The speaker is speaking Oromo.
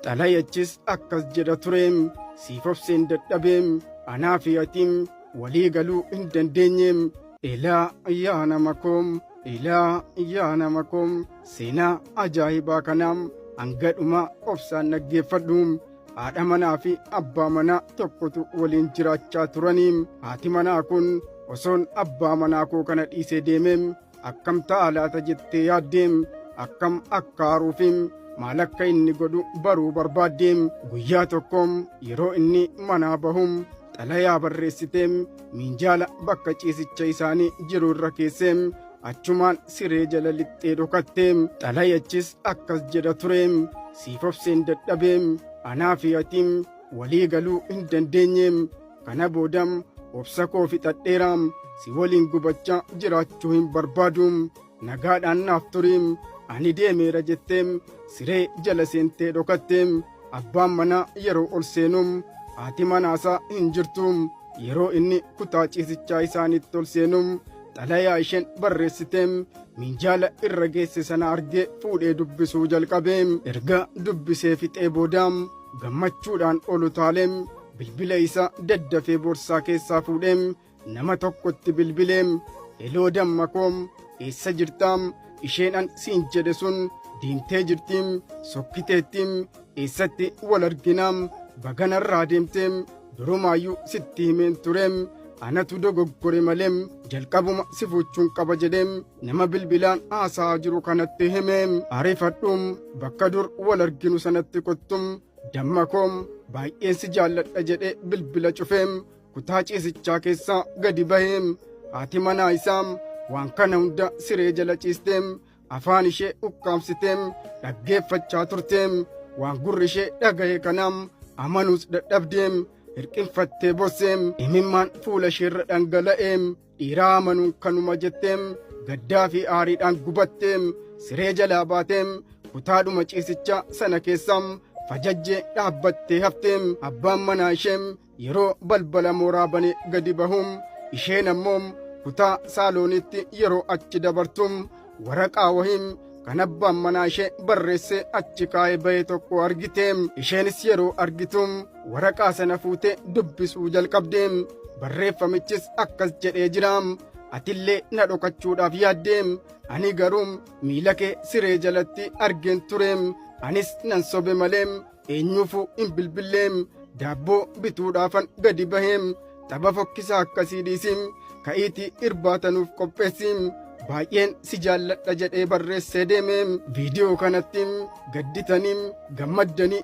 Xalayachis akkas jedha tureem: siif obseen dadhabeem, anaa fi atiin walii galuu hin dandeenyeem. Ilaa yaa nama koom, ilaa yaa nama koom, seenaa ajaa'ibaa kanaam hanga dhumaa obsaan dhaggeeffadhu. Haadha manaa fi abbaa manaa tokkotu waliin jiraachaa turaniim. Haati manaa kun osoon abbaa manaa koo kana dhiisee deemeem akkam ta'a laata jettee yaaddeem, akkam akka aaruufim maal akka inni godhu baruu barbaaddeem. Guyyaa tokkoom yeroo inni manaa bahum xalayaa barreessiteem minjaala bakka ciisicha isaanii jiru irra keesseem achumaan siree jala lixxee dhokatteem. Xalayachis akkas jedha tureem: siif obseen dadhabeem, anaa fi atiin walii galuu hin dandeenyeem, kana boodam obsa koo fixadheeraam, si waliin gubachaa jiraachuu hin barbaaduum, nagaadhaan naaf turiim, ani deemeera jetteem siree jala seentee dhokatteem. Abbaan manaa yeroo ol seenuum haati manaasaa hin jirtuum. Yeroo inni kutaa ciisichaa isaaniitti ol seenuum xalayaa isheen barreessiteem minjaala irra geesse sana argee fuudhee dubbisuu jalqabeem. Erga dubbisee fixee boodaam gammachuudhaan ol utaaleem bilbila isaa daddafee boorsaa keessaa fuudheem nama tokkotti bilbileem. Eloo damma koom, eessa jirtaam? Isheen an siin jedhe sun deemtee jirtiim, sokkiteettiim, eessatti wal arginaam? Baganarraa deemteem, durumaayyuu sitti himeen tureem, anatu dogoggore maleem jalqabuma si fuuchuun qaba jedheem nama bilbilaan haasa'aa jiru kanatti himeem. Ariifadhuum bakka dur wal arginu sanatti kottum damma koom, baay'een si jaalladha jedhee bilbila cufeem kutaa ciisichaa keessaa gadi baheem. Haati manaa isaam waan kana hunda siree jala ciisteem afaan ishee ukkaamsiteem dhaggeeffachaa turteem. Waan gurri ishee dhagaye kanaam amanuus dadhabdeem, hirqinfattee bosseem, imimmaan fuula isheerra dhangala'eem. Dhiiraa amanuun kanuma jetteem gaddaa fi aariidhaan gubatteem siree jalaa baateem kutaadhuma ciisichaa sana keessaam fajajjee dhaabbattee hafteem. Abbaan manaa isheem yeroo balbala mooraa banee gadi bahuum isheen ammoo kutaa saaloonitti yeroo achi dabartuum waraqaa wahiim kan abbaan manaa ishee barreessee achi kaa'ee bahe tokko argiteem. Isheenis yeroo argituum waraqaa sana fuutee dubbisuu jalqabdeem. Barreeffamichis akkas jedhee jiraam: atillee na dhokachuudhaaf yaaddeem, ani garuu miila kee siree jalatti argeen tureem, anis nan sobe maleem eenyuufuu hin bilbilleem, daabboo bituudhaafan gadi baheem, tapha fokkisaa akkasii dhiisiim, ka'iitii irbaatanuuf qopheessiim, baay'een si jaalladha jedhee barreessee deemeem. Viidiyoo kanatti gadditaniim gammaddanii.